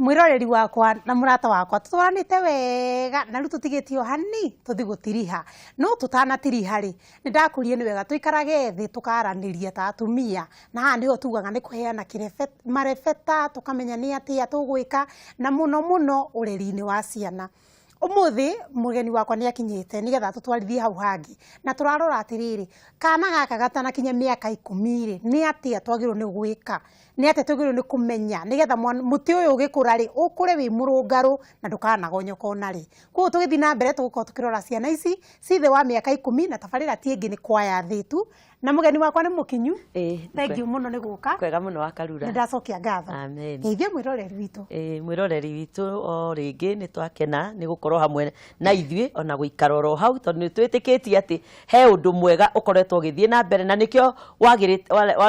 Mwĩroreri wakwa na mũrata wakwa, tũtwaranĩte wega na rĩu tũtigĩtio hani tũthi gũtiriha. No tũtanatiriha rĩ, nĩ ndakũrie nĩ wega tũikarage thĩ tũkaranĩria ta atumia, na haha nĩho tugaga nĩ kũheana marebeta, tũkamenya nĩ atĩa tũgwĩka, na mũno mũno ũreri-inĩ wa ciana. Ũmũthĩ mũgeni wakwa nĩ akinyĩte nĩgetha atũtwarithie hau hangĩ, na tũrarora atĩrĩrĩ, kana gaka gatanakinya mĩaka 10 rĩ, nĩ atĩa twagĩrĩirwo nĩ gwĩka? Nĩ atĩa twagĩrĩirwo nĩ kũmenya nĩgetha mũtĩ ũyũ ũgĩkũra rĩ, ũkũre wĩ mũrũngarũ na ndũkanagonyoka ona rĩ? Koguo tũgĩthiĩ na mbere tũgũkorwo tũkĩrora ciana ici ci thĩ wa mĩaka 10 na tabarĩra ti ĩngĩ nĩ kwaya thĩ tu. Na mũgeni wakwa nĩ mũkinyu. Thank you mũno nĩ gũka. Kwega mũno wa Karura. Nĩ ndacokia ngatho. Amen. Geithia mwĩroreri witũ. Ĩĩ, mwĩroreri witũ, o rĩngĩ nĩ twakena nĩ gũkorwo hamwe na ithuĩ ona gũikara oro hau, tondũ nĩ twĩtĩkĩtie atĩ he ũndũ mwega ũkoretwo ũgĩthiĩ na mbere na nĩkĩo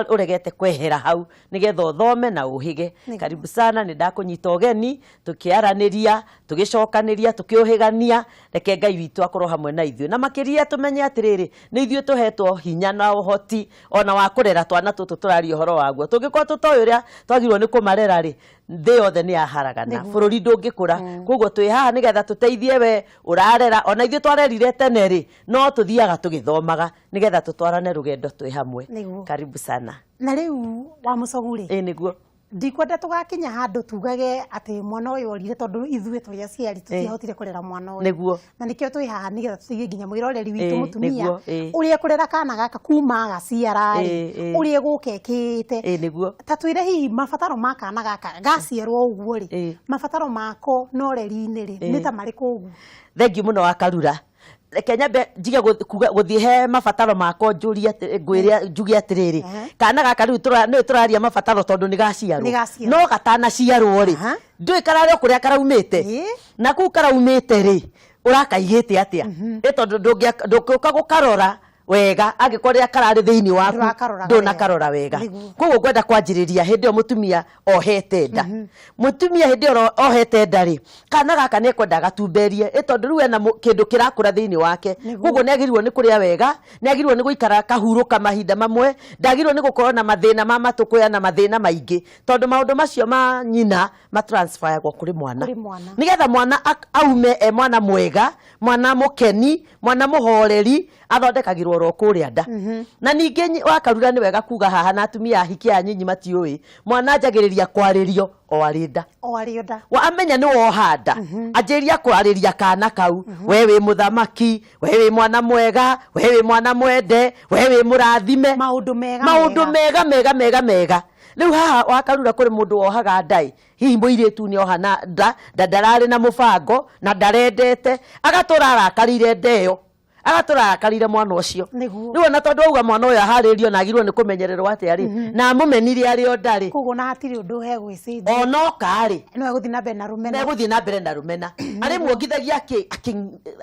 ũregete kwehera hau nĩgetha ũthome na ũhĩge. Karibu sana, nĩ ndakũnyita ũgeni tũkĩaranĩria, tũgĩcokanĩria, tũkĩũhĩgania. Reke Ngai witũ akorwo hamwe na ithuĩ, na makĩria tũmenye atĩrĩrĩ, nĩ ithuĩ tũhetwo hinya na ũhoti ona wa kũrera twana tũtũ tũraria ũhoro waguo. Tũngĩkorwo tũtoĩ ũrĩa twagĩrĩirwo nĩ kũmarera rĩ, thĩ yothe nĩ yaharagana, bũrũri ndũngĩkũra. Koguo twĩ haha nĩgetha tũteithie we ũrarera. Ona ithuĩ twarerire tene rĩ, no tũthiaga tũgĩthomaga nĩgetha tũtwarane rũgendo twĩ hamwe. Karibu sana. Na rĩu wa mũcogu rĩ, Ĩĩ nĩguo. Ndikwenda tũgakinya handũ tugage atĩ mwana ũyũ orire, tondũ ithuĩ tũrĩ aciari tũtiahotire kũrera mwana ũyũ. Na nĩkĩo twĩ haha nĩgetha tũteithie nginya mwĩroreri witũ mũtumia ũrĩa kũrera kana gaka kuma agaciara rĩ, ũrĩa egũka ekĩte. Ĩĩ nĩguo. Ta twĩre hihi mabataro ma kana gaka gaciarwo ũguo rĩ, mabataro mako na ũreri-inĩ rĩ, nĩ ta marĩkũ ũguo? Thengiũ mũno wa Karura. Reke nyambe njige kuga gũthiĩ he mabataro makwa, njũrie ngwĩre njuge atĩrĩrĩ, kana gaka rĩu nĩwe tũraria mabataro tondũ nĩ gaciarwo. Nĩ gaciarwo. No gatanaciarwo rĩ, ndũĩ kararĩ o kũrĩa karaumĩte? Na kũu karaumĩte rĩ, ũrakaigĩte atĩa? Ĩ tondũ ndũngĩũka gũkarora wega angĩkorwo rĩrĩa kararĩ thĩinĩ waku Ndũrakaroraga ndũnakarora wega. Koguo ngwenda kwanjĩrĩria hĩndĩ ĩyo mũtumia ohete nda. Mũtumia hĩndĩ ĩyo ohete nda rĩ, kana gaka nĩ ekwenda agatumberie, ĩ tondũ rĩu ena kĩndũ kĩrakũra thĩinĩ wake. Koguo nĩ agĩrĩirwo nĩ kũrĩa wega, nĩ agĩrĩirwo nĩ gũikara akahurũka mahinda mamwe, ndagĩrĩirwo nĩ gũkorwo na mathĩna ma matũkũya na mathĩna maingĩ, tondũ maũndũ macio ma nyina matransferagwo kũrĩ mwana. Kũrĩ mwana. Nĩgetha mwana aume e mwana mwega, mwana mũkeni, mwana mũhoreri, athondekagĩrwo oro kũrĩa nda. Na ningĩ wakarura nĩ wega kuga haha, na atumia ahiki aya nyinyi matiũĩ, mwana anjagĩrĩria kwarĩrio o arĩ nda. O arĩ nda. Wa amenya nĩ woha nda, anjĩrĩria kwarĩria kana kau, we wĩ mũthamaki, we wĩ mwana mwega, we wĩ mwana mwende, we wĩ mũrathime. Maũndũ mega Maũndũ mega. mega mega mega mega. Rĩu haha wakarura kũrĩ mũndũ wohaga nda ĩ, hihi mũirĩtu nĩ oha na nda, nda ndararĩ na mũbango na ndarendete, agatũra arakarĩire nda ĩyo, agatũra arakarĩire mwana ũcio. Rĩu ona tondũ auga mwana ũyũ aharĩrio na agĩrĩirwo nĩ kũmenyererwo atĩa rĩ, na amũmenire arĩ o nda rĩ. Koguo ona hatirĩ ũndũ hegwĩcenjia. Ona oka rĩ, No egũthiĩ na mbere na rũmena. No egũthiĩ na mbere na rũmena. Arĩmuongithagia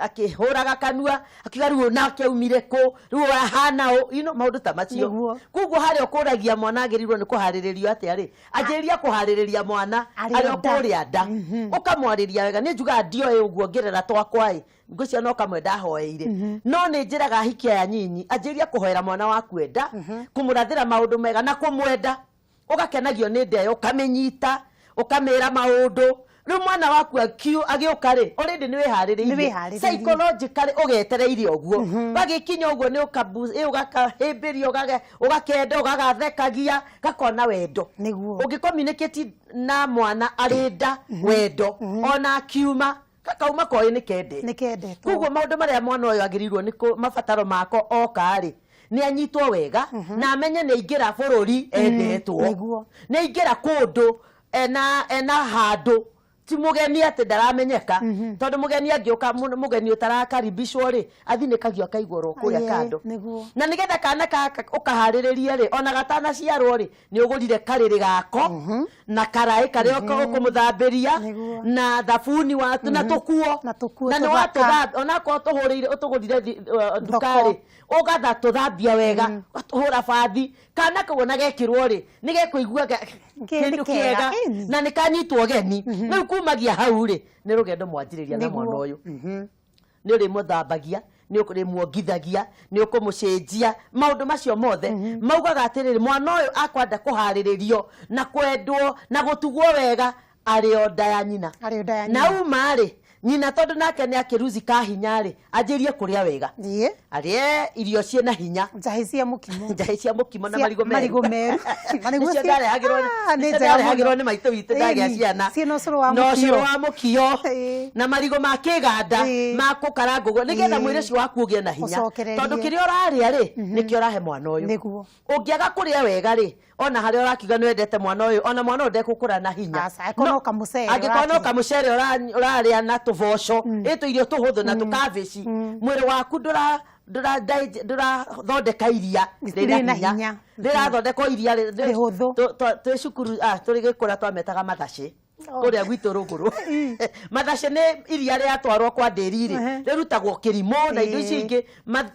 akĩhũraga kanua, akiuga rĩu nake aumire kũ, rĩu ahana ũ, maũndũ ta macio. Koguo harĩa ũkũragia mwana agĩrĩirwo nĩ kũharĩrĩrio atĩa rĩ, anjĩrĩria kũharĩrĩria mwana Arĩ arĩ o o nda. kũrĩa nda. Ũkamwarĩria wega. Niĩ njugaga ndioĩ ũguo ngĩrera twakwa ĩ, ngwĩciria no kamwe ndahoeire. No nĩ njĩraga ahiki aya nyinyi, anjĩrĩria kũhoera mwana waku enda, kũmũrathĩra maũndũ mega na kũmwenda. Ũgakenagio nĩ nda ĩyo, ũkamĩnyita, ũkamĩra maũndũ. Rĩu mwana waku agĩũka rĩ, already nĩ wĩharĩrĩirie. Nĩ wĩharĩrĩirie. Psychologically ũgetereire ũguo. Gagĩkinya ũguo nĩ ũgakahĩmbĩria, ũgakenda, ũgagathekagia, gakona wendo. Ũngĩ communicate na mwana arĩ nda wendo, ona akiuma, gakauma koĩ nĩ kendetwo. Nĩ kendetwo. Koguo maũndũ marĩa mwana ũyũ agĩrĩirwo nĩ mabataro mako oka rĩ, nĩ anyitwo wega, na amenye nĩ aingĩra bũrũri endetwo. Nĩ aingĩra kũndũ ena handũ, ti mũgeni atĩ ndaramenyeka, tondũ mũgeni angĩũka, mũgeni ũtarakaribishwo rĩ, athinĩkagio akaigwo oro kũrĩa kando. Na nĩgetha kana gaka ũkaharĩrĩrie rĩ, ona gatanaciarwo rĩ, nĩ ũgũrire karĩrĩ gako, na karaĩ karĩa ũkũmũthambĩria, na thabuni wa, na tũkuo. Na tũkuo Na nĩ tũthaka. watũthambia, onakorwo tũhũrĩire, ũtũgũrire nduka rĩ, Thoko. ũgatha tũthambia wega, ũgatũhũra bathi, kana kau ona gekĩrwo rĩ, nĩ gekũigua kĩndũ kega, kĩega, ĩni. na nĩ kanyitwo ũgeni. Rĩu kumagia hau rĩ, nĩ rũgendo mwanjĩrĩria na mwana ũyũ. Nĩ ũrĩmũthambagia, nĩ ũrĩmuongithagia, nĩ ũkũmũcenjia, maũndũ macio mothe maugaga atĩrĩrĩ, mwana ũyũ akwenda kũharĩrĩrio na kwendwo na gũtugwo wega Arĩ o nda ya nyina. Arĩ o nda ya nyina. Na uma rĩ, nyina tondũ nake nĩ akĩruzi ka hinya rĩ, anjĩrie kũrĩa wega, arĩe irio ciĩna hinya. Njahĩ cia mũkimo. Njahĩ cia mũkimo na marigũ meru. Marigũ meru. Marigũ Nĩcio ndarehagĩrwo. Ah, nĩ nĩcio njega ndarehagĩrwo mũno. nĩ maitũ witũ ndagĩa ciana. Ciĩna ũcũrũ wa Na mũkio. ũcũrũ wa mũkio na marigũ ma kĩganda ma gũkaranga ũguo, nĩgetha mwĩrĩ ũcio waku ũgĩe na hinya. Ũcokererie. Tondũ kĩrĩa ũrarĩa rĩ, nĩkĩo ũrahe mwana ũyũ. Ũngĩaga kũrĩa wega rĩ, ona harĩa ũrakiuga nĩ wendete mwana ũyũ, ona mwana ũyũ ndekũkũra na hinya. Aca, angĩkorwo no kamũcere Angĩkorwo no ũrakĩrĩa. Kamũcere ũrarĩa na tũboco, ĩ tũirio tũhũthũ na tũkabici, mwĩrĩ waku ndũrathondeka iria rĩna rĩna hinya. Hinya. Rĩrathondeka o iria Rĩhũthũ. Twĩ cukuru, tũrĩ gĩkũra twametaga mathacĩ. Kũrĩa gwitũ rũgũrũ mathacĩ nĩ iria rĩatwarwo kwa ndĩri rĩ, rĩrutagwo kĩrimũ na indo icio ingĩ.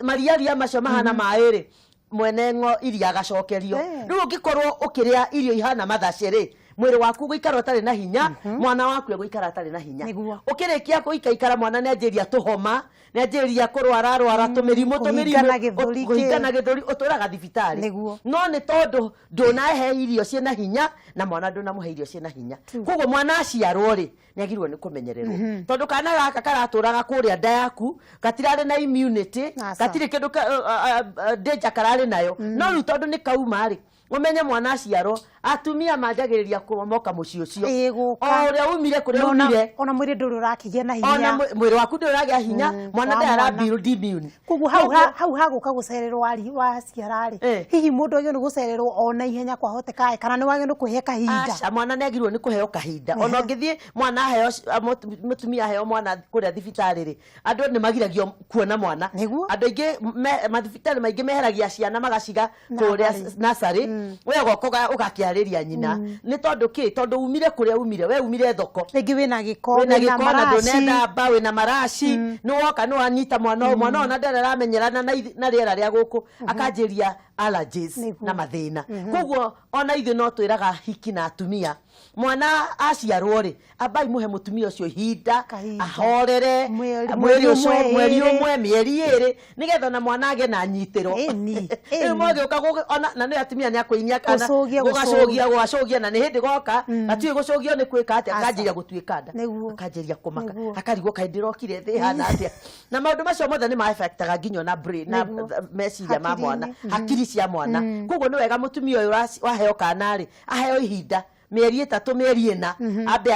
Mariaria macio mahana maĩ rĩ, mwene ng'o iria agacokerio. Rĩu ũngĩkorwo ũkĩrĩa irio ihana mathacĩ rĩ, mwĩrĩ waku gũikara ũtarĩ na hinya, mwana waku egũikara atarĩ na hinya. Ũkĩrĩkia gũikaikara, mwana nĩ anjĩria tũhoma, nĩ anjĩrĩria kũrwara rwara tũmĩrimũ tũmĩrimũ. Kũhingana gĩthũri. Kũhingana gĩthũri, ũtũraga thibitarĩ. No nĩ tondũ ndũnahe irio ciĩna hinya na mwana ndũnamũhe irio ciĩna hinya. Koguo mwana aciarwo rĩ, nĩ agĩrĩirwo nĩ kũmenyererwo, tondũ kana gaka karatũraga kũrĩa nda yaku gatirarĩ na immunity. Aca. Gatirĩ kĩndũ danger kararĩ nayo. No rĩu tondũ nĩ kauma rĩ, ũmenye mwana aciarwo, atumia manjagĩrĩria kũmomoka mũciĩ ũcio. Ĩĩ, gũka. O ũrĩa umire kũrĩa Na ona umire. Ona mwĩrĩ ndũrĩ ũrakĩgĩa na Ona hinya. Mwĩrĩ waku ndũrĩ ũragĩa hinya, mwana wa ndarĩ ara mwana. build immune. Koguo hau hau hagũka gũcererwo wari waciara rĩ, hihi mũndũ agĩrĩirwo nĩ gũcererwo o na ihenya kwahoteka ĩ, kana nĩ wagĩrĩirwo nĩ kwĩhe kahinda? Aca, mwana nĩ agĩrĩirwo nĩ kũheo kahinda. Ona ũngĩthiĩ mwana aheo mũtumia aheo mwana kũrĩa thibitarĩ rĩ, andũ nĩ magiragio kuona mwana. Andũ aingĩ mathibitarĩ maingĩ meheragia ciana magaciga kũrĩa Nursery. Nursery. We ũgoka ũgakĩarĩria nyina. Nĩ tondũ kĩ? Tondũ umire kũrĩa umire, we umire thoko. Rĩngĩ wĩna gĩko, wĩna wĩna gĩko na maraci. Ndũnethamba, wĩna maraci, nĩ woka nĩ wanyita mwana ũyũ, mwana ũyũ na ndarĩ aramenyerana na rĩera rĩa gũkũ, akanjĩria allergies na mathĩna. Koguo ona ithuĩ no twĩraga hiki na atumia, mwana aciarwo rĩ, ambai mũhe mũtumia ũcio ihinda. Kahinda. Ahorere. Mweri mweri ũcio, ũmwe, mweri ĩrĩ. ũmwe, mĩeri 2, nĩgetha ona mwana agĩe na nyitĩro. Rĩu mogĩũka ona na nĩ atumia nĩ akũinia kana Gũcũgia, gũgacũgia, gũgacũgia, na nĩ hĩndĩ goka gatiũĩ gũcũgio nĩ kwĩka atĩa. Aca. Akanjĩria gũtuĩka nda, akanjĩria kũmaka, akarigwo kaĩ ndĩrokire thĩ hana atĩa, na maũndũ macio mothe nĩ ma-affectaga nginya ona brain na meciria ma mwana. Hakiri-inĩ. Hakiri cia mwana. Koguo nĩ wega mũtumia ũyũ waheo kana rĩ, aheo ihinda mĩeri 3, mĩeri 4, ambe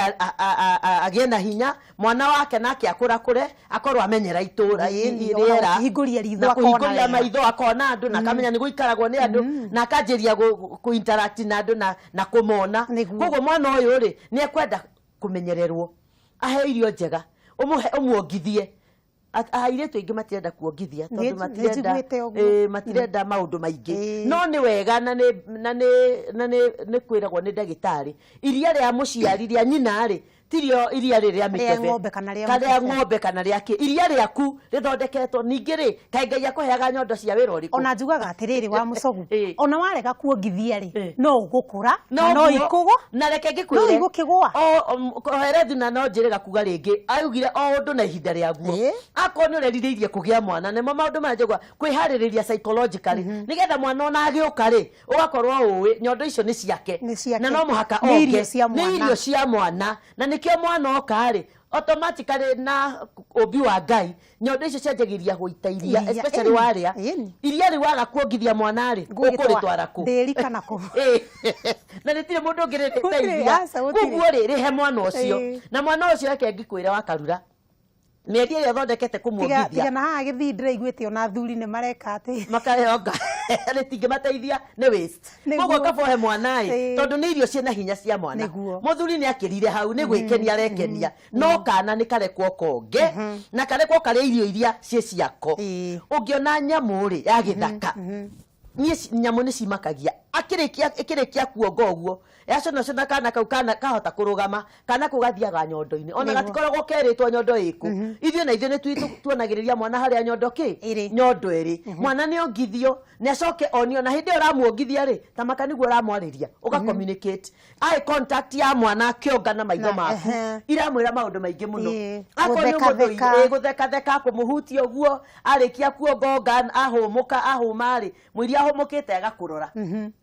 agĩe na hinya, mwana wake nake akũrakũre, akorwo amenyera itũra, Ona rĩera. kũhingũria ritho Na akona kũhingũria wega. maitho akona andũ na akamenya nĩ gũikaragwo nĩ andũ na akanjĩria kũ interact na andũ na kũmona. Koguo mwana ũyũ rĩ, nĩ ekwenda kũmenyererwo, aheo irio njega, ũmũhe, ũmuongithie. Airĩtu aingĩ matirenda kuongithia tondũ matirenda Nĩnjiguĩte ũguo. Matirenda maũndũ maingĩ. No nĩ wega na nĩ kwĩragwo nĩ ndagĩtarĩ, iria rĩa mũciari, rĩa nyina rĩ, tirio iria rĩ rĩa mĩkebe. Ng'ombe kana rĩa Kana rĩa mũkebe. Ng'ombe kana rĩa kĩ. Iria rĩaku rĩthondeketwo ningĩ rĩ, kaĩ Ngai akũheaga nyondo cia wĩra ũrĩkũ? Ona njugaga atĩrĩrĩ, wa mũcogu, ona warega kuongithia rĩ, no ũgũkũra na no Noguo. ikũgwa. Na reke No ngĩkwĩre, igũkĩgũa. Koherethu na no njĩrĩga kuga rĩngĩ, augire o ũndũ na ihinda rĩaguo. Akorwo nĩ ũrerirĩirie kũgĩa mwana, nĩmo maũndũ maya njagua kwĩharĩrĩria psychologically, nĩgetha mwana ona agĩũka rĩ, ũgakorwo ũĩ nyondo icio nĩ ciake. Nĩ ciake. Na no mũhaka Nĩ irio onge. cia Nĩ mwana. irio cia mwana, na nĩkĩo mwana oka rĩ, automatically na ũmbi wa Ngai, nyondo icio cianjagĩrĩria gũita iria. Iria, Especially warĩa iria rĩu, waga kuongithia mwana rĩ, Ngũgĩtwara ũkũrĩtwara kũ? Ndĩri kana kũ? Na rĩtirĩ mũndũ ũngĩ Gũtirĩ, rĩteithia. aca, gũtirĩ. Koguo rĩ, rĩhe mwana ũcio. Na mwana ũcio, reke ngĩkwĩre, wakarura mĩeri ĩrĩa ũthondekete Tiga kũmuongithia. Tiga na haha gĩthii ndĩraiguĩte ona athuri nĩ mareka atĩ Makarehonga rĩtingĩmateithia, nĩ waste. Koguo kaba ũhe mwana ĩ, tondũ nĩ irio ciĩna hinya cia mwana. Mũthuri nĩ akĩrire hau nĩ gwĩkenia arekenia, no kana nĩ karekwo konge na karekwo karĩa irio iria ciĩ ciako. Ũngĩona nyamũ rĩ ya gĩthaka, niĩ nyamũ nĩ cimakagia. Akĩrĩkia ĩkĩrĩkia kuonga ũguo, yaconacona kana kau, kana kahota kũrũgama, kana kau gathiaga nyondo-inĩ ona gatikoragwo kerĩtwo nyondo ĩkũ. Ithuĩ na ithuĩ nĩ tuonagĩrĩria mwana harĩa nyondo kĩ Ĩrĩ. Nyondo ĩrĩ. Mwana nĩ ongithio, nĩ acoke onio, na hĩndĩ ĩyo ũramuongithia rĩ, ta maka nĩguo ũramwarĩria, ũga communicate eye contact ya mwana akĩonga na maitho maku iramwĩra maũndũ maingĩ mũno. Akorwo nĩ ũmũthũire, Gũthekatheka. Gũthekatheka, kũmũhutia ũguo, arĩkia kuongonga, ahũmũka, ahũma rĩ, mũiria ahũmũkĩte agakũrora.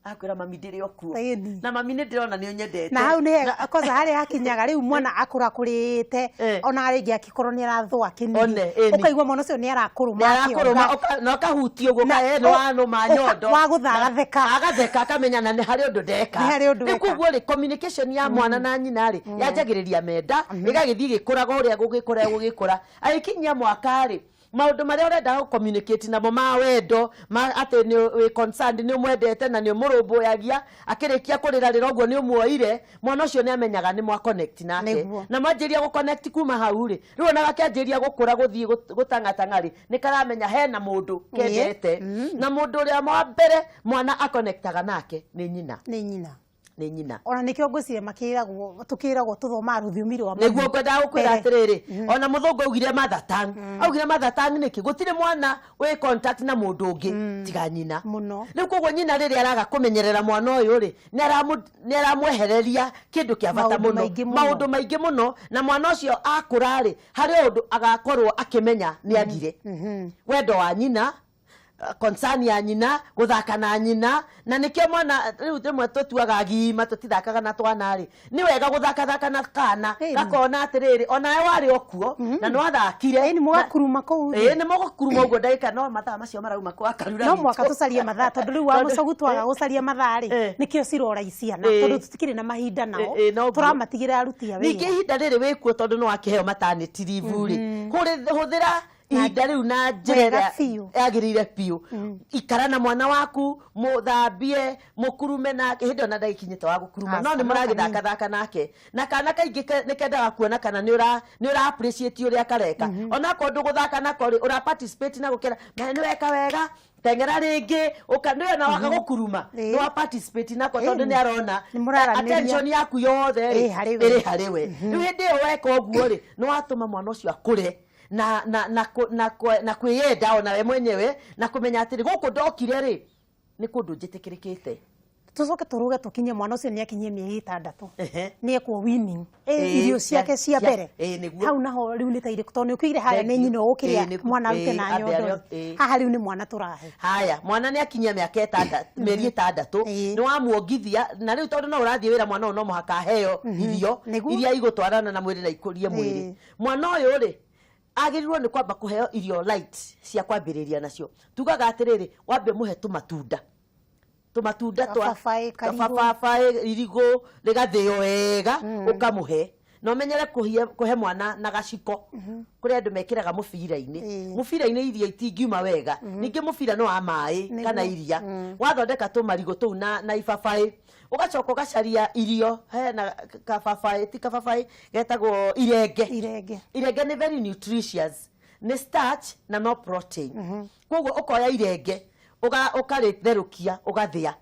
Akwĩra, "Mami, ndĩrĩ o kuo." Ĩni. "Na mami, nĩ ndĩrona nĩ ũnyendete." Na hau nĩ hega kwanza harĩa hakinyaga rĩu mwana akũra kũrĩte, ona rĩngĩ akĩkorwo nĩ arathũa kĩnini, One, ĩni. ũkaigua mwana ũcio nĩ arakũrũma. Nĩ arakũrũma. Akĩonga. Na ũkahutia ũguo, nĩ wanũma nyondo. Wagũtha agatheka. Agatheka, akamenya na nĩ harĩ ũndũ ndeka. Nĩ harĩ ũndũ Rĩu weka. Koguo rĩ, communication ya mwana na nyina rĩ, yanjagĩrĩria menda, ĩgagĩthiĩ ĩgĩkũraga ũrĩa gũgĩkũra gũgĩkũra. Agĩkinyia mwaka rĩ, maũndũ marĩa ũrenda gũ communicate namo ma wendo, ma atĩ nĩ wĩ concerned, nĩ ũmwendete na nĩ ũmũrũmbũyagia, akĩrĩkia kũrĩra rĩra ũguo nĩ ũmuoire, mwana ũcio nĩ amenyaga nĩ mwa connect nake. Na mwanjĩrĩria gũ connect kuma hau rĩ, rĩu ona gakĩanjĩrĩria gũkũra, gũthiĩ gũtang'atang'a rĩ, nĩ karamenya hena mũndũ kendete. Na mũndũ ũrĩa wa mbere mwana aconnectaga nake nĩ nyina. Nĩ nyina. Nĩ nyina. Ona nĩkĩo ngwĩciria makĩragwo, tũkĩragwo tũthomaga rũthiomi rwa mami Nĩguo ngwendaga gũkwĩra mbere. Atĩrĩrĩ, ona mũthũngũ augire mother tongue. Augire mother tongue nĩkĩ? Gũtirĩ mwana wĩ contact na mũndũ ũngĩ tiga nyina. Mũno. Rĩu koguo nyina rĩrĩa araga kũmenyerera mwana ũyũ rĩ, nĩ aramwehereria kĩndũ kĩa bata Maũndũ mũno. maingĩ mũno. Maũndũ maingĩ mũno. Na mwana ũcio akũra rĩ, harĩ ũndũ agakorwo akĩmenya nĩ agire wendo wa nyina, concern ya nyina, gũthaka na nyina. Na nĩkĩo mwana rĩu rĩmwe tũtuaga agima tũtithakaga na twana rĩ, nĩ wega gũthakathaka na kana, gakona atĩrĩrĩ, onawe warĩ o kuo na nĩ wathakire. Ĩni, mũgakuruma kũu thĩ. Ĩĩ, nĩ mũgũkuruma ũguo ndagĩka, no mathaa macio marauma kwa karura No witũ. mwaka tũcarie mathaa, tondũ rĩu wa mũcogu twaga gũcaria mathaa rĩ, nĩkĩo cirora ciana, tondũ tũtikĩrĩ na mahinda nao. Ĩ, noguo. Tũramatigĩra aruti a Ningĩ wĩra. ihinda rĩrĩ wĩkuo, tondũ nĩ wakĩheo maternity leave rĩ, hũthĩra ihinda rĩu na njĩra Wega ĩrĩa biũ. yagĩrĩire biũ. Ikara na mwana waku, mũthambie, mũkurume nake hĩndĩ ĩyo na ndagĩkinyĩte wa gũkuruma, no Aca, nĩ no kanini. mũragĩthakathaka nake. Na kana kaingĩ nĩ kendaga kuona kana nĩ ũra appreciate ũrĩa kareka. Onakorwo ndũgũthaka nako rĩ, ũra participate na gũkĩra na nĩ weka wega, teng'era rĩngĩ, ũka nĩ ona waga gũkuruma, nĩ wa participate nako, tondũ nĩ arona Nĩ mũraranĩria. Attention yaku yothe rĩ, Ĩ harĩ we. ĩrĩ harĩ we. Rĩu hĩndĩ ĩyo weka ũguo rĩ, nĩ watũma mwana ũcio akũre na kwĩyenda ona we mwenyewe, na kũmenya atĩrĩ, gũkũ ndokire rĩ, nĩ kũndũ njĩtĩkĩrĩkĩte. Tũcoke tũrũge tũkinye mwana ũcio nĩ akinyie mĩeri 6, nĩ ekwo weaning. Irio ciake cia mbere. Ĩ, nĩguo. Hau naho rĩu nĩ ta irĩkũ? Tondũ nĩ ũkĩire harĩa Thank nĩ you. nyina ũgũkĩrĩa Ĩ, nĩguo. mwana arute Ĩ, na ambe nyondo arĩo, rĩ. ĩ. Haha rĩu nĩ mwana tũrahe. Haya, mwana nĩ akinyia mĩaka 6, mĩeri 6, nĩ wamuongithia. Na rĩu tondũ no ũrathiĩ wĩra, mwana ũyũ no mũhaka aheo irio iria igũtwarana na mwĩrĩ na ikũrie mwĩrĩ. Mwana ũyũ rĩ, agĩrĩirwo nĩ kwamba kũheo irio light cia kwambĩrĩria nacio. Tugaga atĩrĩrĩ, wambe mũhe tũmatunda, tũmatunda twa Kababaĩ, karigũ. Kababaĩ, irigũ rĩgathĩo wega, ũkamũhe. Na ũmenyere kũhe mwana na gaciko. Kũrĩ andũ mekĩraga mũbira-inĩ. Mũbira-inĩ irio itingiuma wega. Ningĩ mũbira nĩ wa maĩ kana iria. Wathondeka tũmarigũ tũu na ibabaĩ, ũgacoka ũgacaria irio hena kababaĩ, ti kababaĩ, getagwo irenge. Irenge. Irenge nĩ very nutritious, nĩ starch na no protein. Koguo ũkoya irenge, ũkarĩtherũkia, ũgathĩa.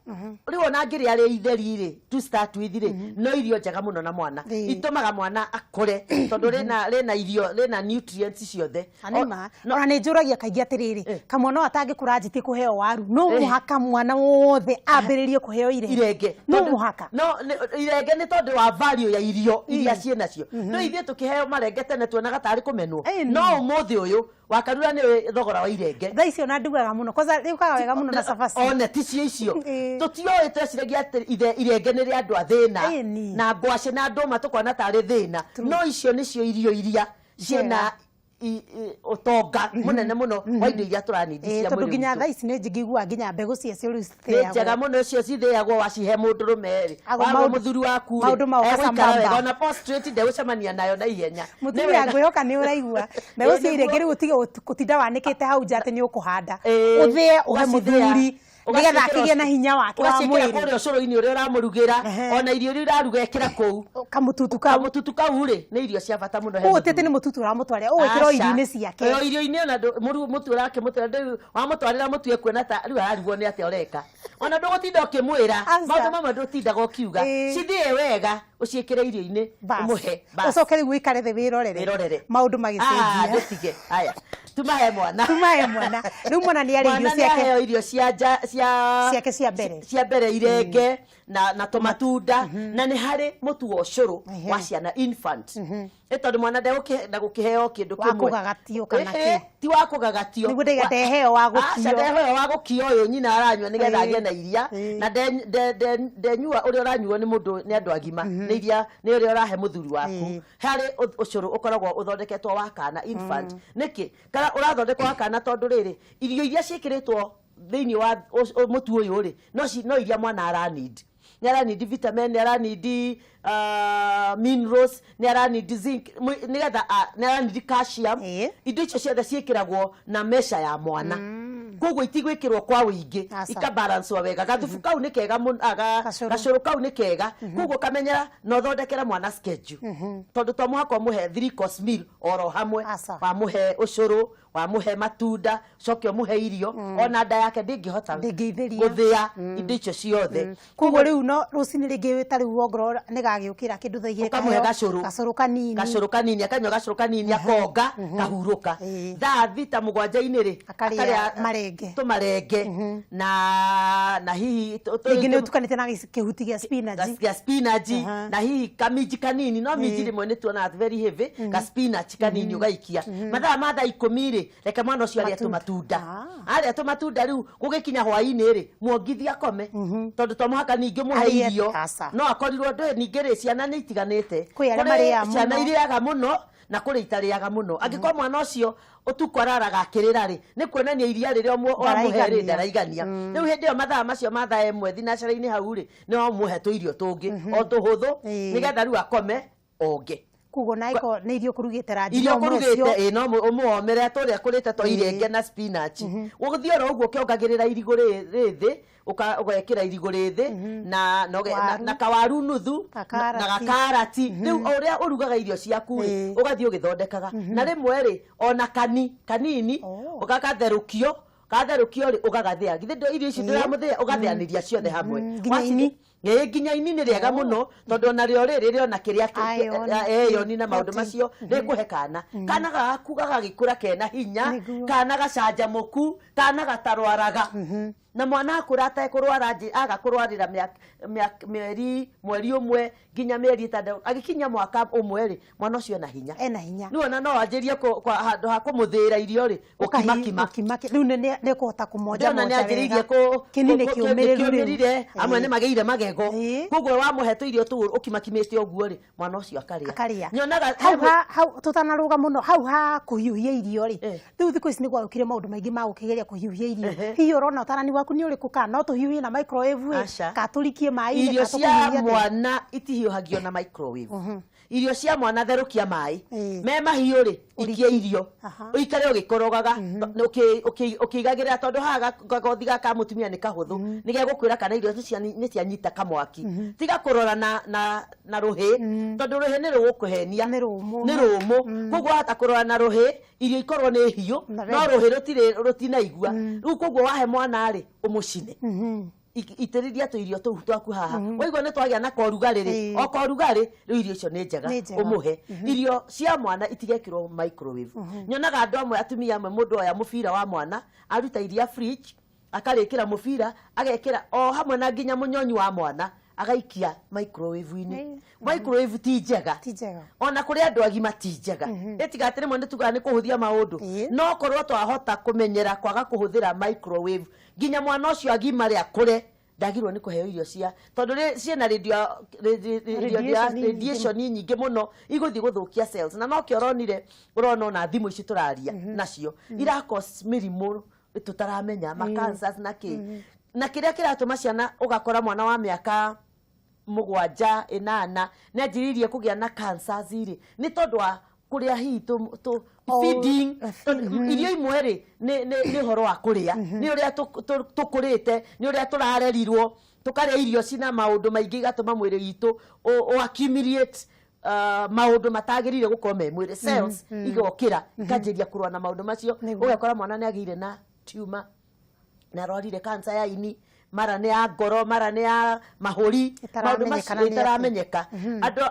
Rĩu ona angĩrĩa rĩ itheri rĩ, to start with rĩ, no irio njega mũno na mwana, itũmaga mwana akũre, tondũ rĩna irio, rĩna nutrients ciothe. Na nĩ ma. Ona nĩ njũragia kaingĩ atĩrĩrĩ, kamwana ũyũ atangĩkũra anjĩtie kũheo waru, no mũhaka mwana wothe ambĩrĩrie kũheo irenge? Irenge. No mũhaka. No irenge nĩ tondũ wa value ya irio iria ciĩnacio. No ithuĩ tũkĩheo marenge tene tuonaga tarĩ kũmenwo. No ũmũthĩ ũyũ wakarura nĩ thogora wa irenge. Thaa icio na ndugaga mũno kwanza rĩũkaga wega mũno na cabaci. One ticio icio tũtioĩ, tweciragia atĩ irenge nĩ rĩa andũ a thĩna, na ngwacĩ na ndũma tũkona tarĩ thĩna, no icio nĩcio irio iria ciĩna ũtonga mũnene mũno wa indo iria tũranindi cia Tondũ mwĩrĩ nginya witũ. Thaa ici nĩ njiguaga nginya mbegũ ciacio rĩu Nĩ njega cithĩagwo. Mũno icio cithĩagwo, wacihe mũndũrũme rĩ, Ago wagwo mũthuri waku rĩ, maũndũ magoka egũikara sambamba. wega, ona prostrate ndegũcemania nayo na ihenya. Nĩ Mũtumia, wega. ngwĩhoka nĩ ũraigua mbegũ cia irenge. Rĩu ũtige gũtinda wanĩkĩte hau nja atĩ nĩ ũkũhanda. Ũthĩe ũhe Ũgacithĩa. mũthuri nĩgetha akĩgĩe na hinya wake wa Ũgaciĩkĩra mwĩrĩ. kũrĩa ũcũrũ-inĩ ũrĩa ũramũrugĩra, ona irio iria ũraruga ĩkĩra kũu. Kamũtutu kau. Kamũtutu kau rĩ, nĩ irio cia bata mũno he Ũũ ti atĩ mũthuri. nĩ mũtutu ũramũtwarĩra, ũgwĩkĩra o Aca. irio-inĩ ciake. O irio-inĩ, ona mũtu ũrakĩmũtwara, wamũtwarĩra mũtu ekuona ta rĩu ararigwo nĩ atĩa ũreka. Ona ndũgũtinda ũkĩmwĩra. Aca. Maũndũ mamwe ndũtindaga ũkiuga. Cithĩe wega, ũciĩkĩre irio-inĩ, Bas. ũmũhe. Bas. Ũcoke rĩu ũikare thĩ wĩrorere Wĩrorere. maũndũ Ah, magĩcenjia. ndũtige. Haya. Tuma he mwana. Tuma he mwana. Rĩu mwana nĩ arĩ irio Mwana nĩ ciake. aheo irio cia nja cia Ciake cia mbere. Cia mbere, irenge na tũmatunda, na nĩ harĩ mũtu wa ũcũrũ wa ciana, infant, ĩ tondũ mwana ndegũkĩheo kĩndũ Wa kĩmwe. kũgagatio kana Ĩhĩ, kĩ? Ti wa kũgagatio. Nĩguo ndaiga ndeheo wa Aca, gũkio. ndeheo wa gũkio ũyũ nyina aranyua nĩgetha agĩe na iria. Na ndenyua ũrĩa ũranyuo nĩ mũndũ, nĩ andũ agima, nĩ iria nĩ ũrĩa ũrahe mũthuri waku. Harĩ ũcũrũ ũkoragwo ũthondeketwo wa kana, infant. Nĩkĩ kana ũrathondekwo wa kana? Tondũ rĩrĩ, irio iria ciĩkĩrĩtwo thĩinĩ wa mũtu ũyũ rĩ, no iria mwana aranid. Nĩ aranidi vitamin, nĩ aranidi minerals, nĩ aranidi zinc, nĩgetha nĩ aranidi calcium. Indo icio ciothe ciĩkĩragwo na meca ya mwana, koguo itigwĩkĩrwo kwa ũingĩ. Aca. Ikabalancwo wega. Gathubu kau nĩ kega mũno, Gacũrũ. Gacũrũ kau nĩ kega, koguo kamenyera na ũthondekere mwana schedule, tondũ to mũhaka ũmũhe three course meal oro hamwe. Aca. Wamũhe ũcũrũ, wamũhe matunda, coke ũmũhe irio, ona nda yake ndĩngĩhota Ndĩngĩithĩria. gũthĩa indo icio ciothe. Koguo rĩu no rũcinĩ rĩngĩ ta rĩu ongorwo nĩ gagĩũkĩra kĩndũ thaa 2, ũkamũhe kaheo gacũrũ. Gacũrũ kanini. Gacũrũ kanini, akanyua gacũrũ kanini, akonga, kahurũka. Thaa 6, 7-inĩ rĩ, Akarĩa marenge. Tũmarenge na hihi Rĩngĩ nĩ ũtukanĩte na kĩhuti gĩa spinach. Gĩa spinach na hihi kaminji kanini, no minji rĩmwe nĩ tuonaga very heavy, ka spinach kanini ũgaikia. Mathaa ma thaa 10 rĩ, reke mwana ũcio arĩe tũmatunda. Arĩa tũmatunda, rĩu gũgĩkinya hwaĩ-inĩ rĩ, muongithie akome, tondũ to mũhaka ningĩ mũhe Arĩe, irio. Aca. No akorirwo ndũĩ ningĩ rĩ, ciana nĩ itiganĩte. Kwĩ arĩa Kũrĩ marĩaga ciana mũno. irĩaga mũno na kũrĩ itarĩaga mũno. Angĩkorwo mwana ũcio ũtukũ araraga akĩrĩra rĩ, nĩ kuonania iria rĩrĩa wamũhe rĩ Ndaraigania. Ndaraigania. Rĩu hĩndĩ ĩyo mathaa macio ma thaa 1 thinacara-inĩ hau rĩ, nĩ wamũhe tũirio tũngĩ o tũhũthũ, nĩgetha rĩu akome onge. Koguo na ĩkorwo nĩ irio kũrugĩte ranji, irio no ũmũhe cio. Kũrugĩte ĩ, no ũmũomere tũrĩa kũrĩte to irenge na spinach. Ũgũthiĩ oro ũguo ũkĩongagĩrĩra irigũ rĩ thĩ, ũgekĩra irigũ rĩ thĩ Waru. na kawaru nuthu Gakarati. Na gakarati. Rĩu o ũrĩa ũrugaga irio ciaku rĩ, ũgathiĩ ũgĩthondekaga na rĩmwe rĩ, ona kani kanini. Ũgagatherũkio, gatherũkio rĩ, ũgagathĩa. Githĩ irio ici ndũramũthĩa, ũgathĩanĩria ciothe hamwe. Nginya ini. Ĩĩ, nginya ini nĩ rĩega mũno, tondũ ona rĩo rĩrĩ rĩona kĩrĩa Iron, iron na maũndũ protein. Macio rĩkũhe kana kana gaku gagagĩkũra kena hinya. Nĩguo. Kana gacanjamũku, kana gatarwaraga. Na mwana akũra atekũrwara, aga kũrwarĩra mĩeri, mweri 1 nginya mĩeri 6, agĩkinya mwaka 1 rĩ, mwana ũcio ena hinya. Ena hinya. Nĩ wona no wanjĩrie handũ ha kũmũthĩĩra irio rĩ, gũkimakima. Gũkima. Rĩu nĩ kũhota kũmonja Ndĩrona nĩ monja anjĩrĩirie wega. Kĩni nĩ kĩũmĩrĩru rĩu. Kĩũmĩrire. Amwe nĩ magĩire magego. Koguo wamũhe tũirio tũu ũkimakimĩte ũguo rĩ, mwana ũcio akarĩa. Akarĩa. Nyonaga Hau hau tũtanarũga mũno hau ha kũhiũhia irio rĩ, rĩu thikũ ici nĩ gwarũkire maũndũ maingĩ ma gũkĩgeria kũhiũhia irio. Hihi ũrona ũtarani waku nĩ ũrĩkũ? Kana no tũhiũhie na microwave ĩ, Aca. kana tũrikie maĩ-inĩ, Irio kana cia tũkũhiũhia atĩa? mwana itihiũhagio na microwave. Irio cia mwana, therũkia maĩ me mahiũ rĩ, ikia irio, ũikare ũgĩkorogaga, ũkĩigagĩrĩra, tondũ haha gagothi gaka mũtumia nĩ kahũthũ, nĩ gegũkwĩra kana irio nĩ cianyita kamwaki. Tiga kũrora na rũhĩ, tondũ rũhĩ nĩ rũgũkũhenia. Nĩ rũmũ. Nĩ rũmũ, koguo wahota kũrora na rũhĩ irio ikorwo nĩ hiũ, Na no ready. rũhĩ rũtirĩ rũtinaigua. Rĩu koguo wahe mwana rĩ, ũmũcine. Itĩrĩria tũirio tũu twaku haha, waigua nĩ twagĩa na korugarĩ rĩ, o korugarĩ rĩu irio icio nĩ njega. Nĩ njega. Ũmũhe irio cia mwana, itigekĩrwo microwave. Nyonaga andũ amwe, atumia amwe, mũndũ oya mũbira wa mwana, aruta iria fridge, akarĩkĩra mũbira, agekĩra o hamwe na nginya mũnyonyi wa mwana, agaikia microwave-inĩ. Microwave ti njega. Ti njega. Ona kũrĩ andũ agima ti njega. Ĩtiga atĩ rĩmwe nĩ tugaga nĩ kũhũthia maũndũ, no korwo twahota kũmenyera kwaga kũhũthĩra microwave, nginya mwana ũcio agimare akũre, ndagirwo nĩ kũheo irio cia, tondũ ciĩna Radiation nyingĩ. Radiation nyingĩ mũno igũthiĩ gũthũkia cells, na nokĩo ũronire, ũrona ona thimũ ici tũraria nacio ira cause mĩrimũ tũtaramenya, ma cancers na kĩ na kĩrĩa kĩratũma ciana. Ũgakora mwana wa mĩaka 7, 8 nĩ anjĩrĩirie kũgĩa na cancers rĩ, nĩ tondũ wa kũrĩa hihi tũ feeding. Tondũ irio imwe rĩ, nĩ ũhoro wa kũrĩa, nĩ ũrĩa tũkũrĩte, nĩ ũrĩa tũrarerirwo tũkarĩa irio cina maũndũ maingĩ, igatũma mwĩrĩ witũ ũ accumulate maũndũ matagĩrĩire gũkorwo me mwĩrĩ. Cells igokĩra, ikanjĩria kũrũa na maũndũ macio. Ũgakora mwana nĩ agĩire na tumor, na arwarire cancer ya ini. Mara nĩ ya ngoro, mara nĩ ya mahũri, maũndũ Ĩtaramenyekana macio nĩ atĩa. Ĩtaramenyeka. Andũ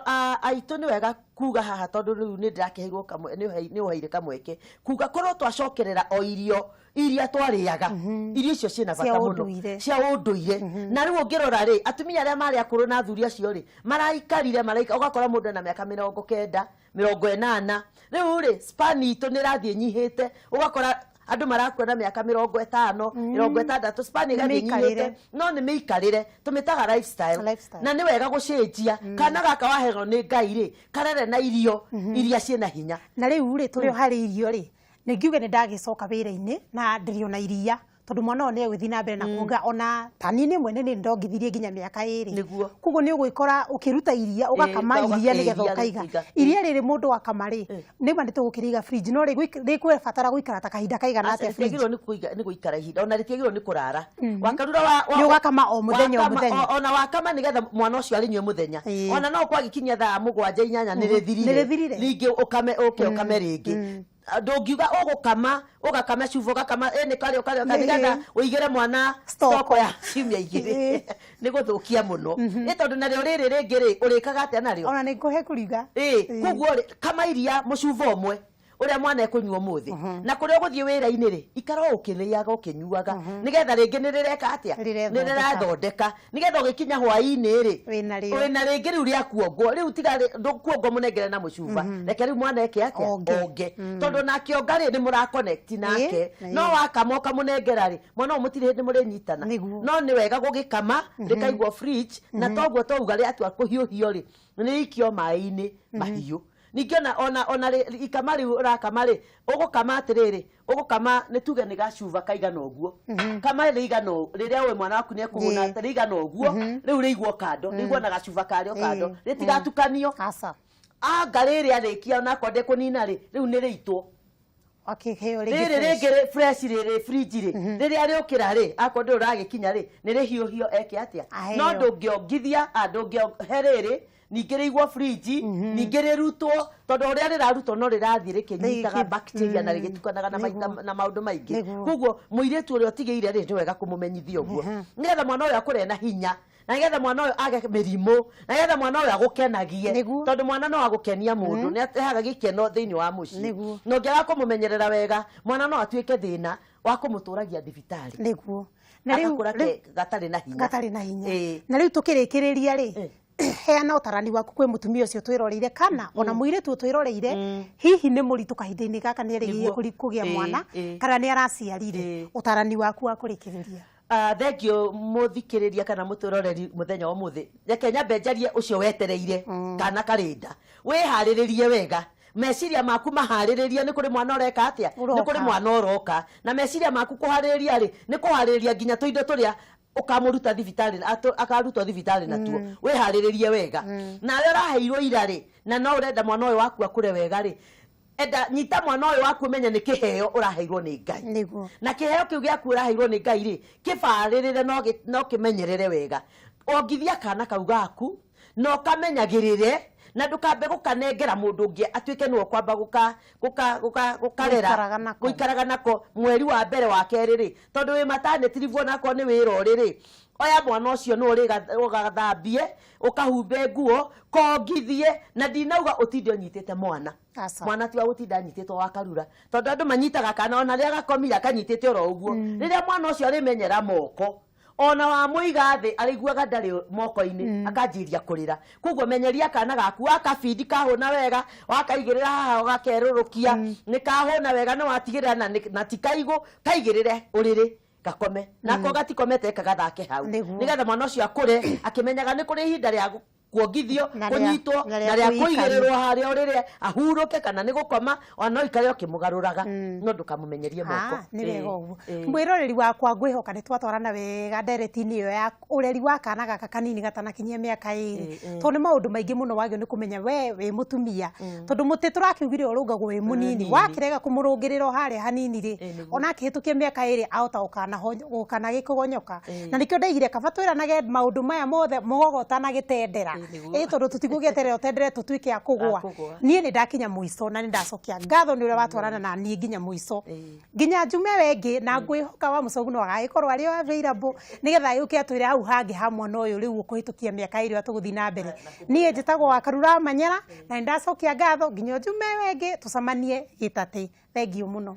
aitũ, nĩ wega kuga haha, tondũ rĩu nĩ ndĩrakĩheirwo kamwe, nĩ ũheire kamweke kuga korwo twacokerera o irio iria twarĩaga, irio icio ciĩna Cia bata mũno. Ũndũire. Cia ũndũire. Na rĩu ũngĩrora rĩ, atumia arĩa marĩ akũrũ na athuri acio rĩ, maraikarire maraika, ũgakora mũndũ ena mĩaka 90, 80. Rĩu rĩ, span itũ nĩ ĩrathiĩ ĩnyihĩte, ũgakora andũ marakua na mĩaka 50, 60, span Nĩ ĩgathiĩ mĩikarĩre. ĩnyihĩte. No nĩ mĩikarĩre, tũmĩtaga lifestyle. Lifestyle. Na nĩ wega gũcenjia. Kana gaka waheo nĩ Ngai rĩ, karere na irio iria ciĩna hinya. Na rĩu rĩ, tũrĩ o harĩ irio rĩ, nĩ ngiuge nĩ ndagĩcoka wĩra-inĩ na ndĩrĩ ona iria, tondũ mwana ũyũ nĩ egũthiĩ na mbere na kuonga. Ona ta niĩ nĩ mwene nĩ ndongithirie nginya mĩaka 2. Koguo nĩ ũgwĩkora ũkĩruta iria, ũgakama iria nĩgetha ũkaiga. Iria rĩrĩ mũndũ akama rĩ, nĩ ma nĩ tũgũkĩrĩiga fridge, no rĩkũbatara gũikara ta kahinda kaigana atĩa fridge? Rĩtiagĩrĩirwo nĩ gũikara ihinda, ona rĩtiagĩrĩirwo nĩ kũrara wakarura Nĩ ũgakama o mũthenya o wakama, mũthenya. Ona wakama nĩgetha mwana ũcio arĩnyue mũthenya. Ona no kwagĩkinyia thaa 7, 8, nĩ rĩthirire. Nĩ rĩthirire. Rĩngĩ ũkame, ũke ũkame rĩngĩ. Ndũngiuga ũgũkama, ũgakama cuba, ũgakama ĩ nĩ karĩa ũkarĩa nĩgetha ũigĩre mwana Stock. Stock ya ciumia 2, nĩ gũthũkia mũno. Ĩ tondũ narĩo rĩrĩ rĩngĩ rĩ, ũrĩkaga atĩa narĩo? Ona nĩ ngũhe kũriga. Ĩ koguo rĩ, kama iria mũcuba ũmwe ũrĩa mwana ekũnyua ũmũthĩ, na kũrĩa ũgũthiĩ wĩra-inĩ rĩ, ikara o ũkĩrĩaga, ũkĩnyuaga, nĩgetha rĩngĩ nĩ rĩreka atĩa? Rĩrethondeka. Nĩ rĩrathondeka, nĩgetha ũgĩkinya hwaĩ-inĩ rĩ, Wĩna rĩo. Wĩna rĩngĩ rĩu rĩa kuongwo. Rĩu tiga ndũkuongwo mũnengere na mũcuba, reke rĩu mwana eke atĩa? Onge. Onge, tondũ nake onga rĩ, nĩ mũra connect nake. No wakama ũkamũnengera rĩ, mwana ũyũ mũtirĩ hĩndĩ mũrĩnyitana. No nĩ wega gũgĩkama rĩkaigwo fridge, na toguo twauga rĩatua kũhiũhio rĩ, nĩ rĩikio maĩ-inĩ mahiũ. Ningĩ ona ikama rĩu ũrakama rĩ, ũgũkama atĩrĩrĩ, ũgũkama nĩ tuge nĩ gacuba kaigana ũguo, kama rĩigana ũũ, rĩrĩa ũĩ mwana waku nĩ ekũhũna, rĩigana ũguo, rĩu rĩigwo kando, rĩigwo na gacuba karĩo kando, rĩtigatukanio. Aca. Anga rĩrĩ arĩkia, onakorwo ndekũnina rĩ, rĩu nĩ rĩitwo. Akĩheo rĩngĩ Rĩrĩ fresh. Rĩngĩ rĩ fresh, rĩrĩ fridge rĩ, rĩrĩa rĩũkĩra rĩ, akorwo ndũrĩ ũragĩkinya rĩ, nĩ rĩhiũhio eke atĩa? Aheo. No ndũngĩongithia, ndũngĩhe rĩrĩ ningĩ rĩigwo fridge, ningĩ rĩrutwo, tondũ ũrĩa rĩrarutwo no rĩrathiĩ rĩkĩnyitaga bacteria na rĩgĩtukanaga na maita na maũndũ maingĩ. Koguo mũirĩtu ũrĩa ũtigĩire rĩ, nĩ wega kũmũmenyithia ũguo, nĩgetha mwana ũyũ akũre na hinya, na nĩgetha mwana ũyũ age mĩrimũ, na nĩgetha mwana ũyũ agũkenagie. Tondũ mwana no agũkenia mũndũ, nĩ arehaga gĩkeno thĩinĩ wa mũciĩ. Na ũngĩaga kũmũmenyerera wega, mwana no atuĩke thĩna wa kũmũtũragia thibitarĩ. Na rĩu Agakũra gatarĩ na hinya. Gatarĩ na hinya. Na rĩu tũkĩrĩkĩrĩria rĩ, heana ũtarani waku kwĩ mũtumia ũcio twĩroreire, kana ona mũirĩtu ũtwĩroreire, hihi nĩ mũritũ kahinda-inĩ gaka, nĩ erĩgĩrĩire kũgĩa mwana, kana nĩ araciarire. Ũtarani waku wa kũrĩkĩrĩria. Thank you mũthikĩrĩria kana mũtwĩroreri mũthenya wa ũmũthĩ. Reke nyambe njarie ũcio wetereire kana karĩnda, wĩharĩrĩrie wega, meciria maku maharĩrĩrie nĩ kũrĩ mwana ũreka atĩa, nĩ Ũroka. kũrĩ mwana ũroka. Na meciria maku kũharĩrĩria rĩ, nĩ kũharĩrĩria nginya tũindo tũrĩa ũkamũruta thibitarĩ, akarutwo thibitarĩ natuo. Wĩharĩrĩrie wega. Na arĩa ũraheirwo ira rĩ, na no ũrenda mwana ũyũ waku akũre wega rĩ, enda nyita mwana ũyũ waku, ũmenye nĩ kĩheo ũraheirwo nĩ Ngai. Na kĩheo kĩu gĩaku ũraheirwo nĩ Ngai rĩ, kĩbarĩrĩre, no kĩmenyerere wega. Ongithia kana kau gaku na ũkamenyagĩrĩre, na ndũkambe gũkanengera mũndũ ũngĩ atuĩke nĩwe ũkwamba gũkarera. Gũikaraga nako. Gũikaraga nako mweri wa mbere, wa kerĩ rĩ, tondũ wĩ maternity leave, onakorwo nĩ wĩra ũrĩ rĩ, oya mwana ũcio, nĩwe ũgathambie, ũkahumbe nguo, kongithie. Na ndinauga ũtinde ũnyitĩte mwana. Aca. Mwana ti wa gũtinda anyitĩtwo wa karura, tondũ andũ manyitaga kana ona rĩrĩa gakomire akanyitĩte oro ũguo. Rĩrĩa mwana ũcio arĩmenyera moko, ona wamũiga thĩ arĩiguaga ndarĩ moko-inĩ, akanjĩria kũrĩra. Koguo menyeria kana gaku, wakabindi kahũna wega, wakaigĩrĩra haha ũgakerũrũkia, nĩ kahũna wega, nĩ watigĩrĩra na ti kaigũ, kaigĩrĩre ũrĩrĩ gakome nako, gatikomete kagathake hau. Nĩgetha mwana ũcio akũre akĩmenyaga nĩ kũrĩ ihinda rĩa kuongithio, Na kũnyitwo, na rĩa na rĩa kũikario. Kũigĩrĩrwo harĩa ũrĩrĩ ahurũke, kana nĩ gũkoma, ona no ikare ũkĩmũgarũraga, no ndũkamũmenyerie moko. Ah, nĩ wega ũguo. Mwĩroreri wakwa, ngwĩhoka nĩ twatwarana wega ndereti-inĩ ĩyo ya ũreri wa kana gaka kanini gatanakinyia mĩaka 2, tondũ nĩ maũndũ maingĩ mũno wagĩrĩirwo nĩ kũmenya we wĩ mũtumia, tondũ mũtĩ tũrakiugire ũrũngagwo wĩ mũnini. Mũnini. Wakĩrega kũmũrũngĩrĩra o harĩa hanini rĩ, Nĩguo. ona akĩhĩtũkia mĩaka 2 ahota gũkanagĩkũgonyoka. Na nĩkĩo ndaigire kaba twĩranage maũndũ maya mothe mũgogo ũtanagĩtendera. Ĩĩ, nĩguo. Ĩĩ, tondũ tũtigũgĩeterera ũtendere tũtuĩke a kũgũa. A kũgũa. Niĩ nĩ ndakinya mũico na nĩ ndacokia ngatho nĩ ũrĩa watwarana na niĩ nginya mũico. Ĩĩ. Nginya njume ĩyo ĩngĩ na ngwĩhoka wa mũcogu no agagĩkorwo arĩ o available nĩgetha agĩũke atwĩre hau hangĩ ha mwana ũyũ rĩu ũkũhĩtũkia mĩaka ĩrĩa tũgũthiĩ na mbere. Niĩ njĩtagwo wa Karura Manyara na nĩ ndacokia ngatho nginya njume ĩyo ĩngĩ tũcemanie gĩtatĩ. Thengiũ mũno.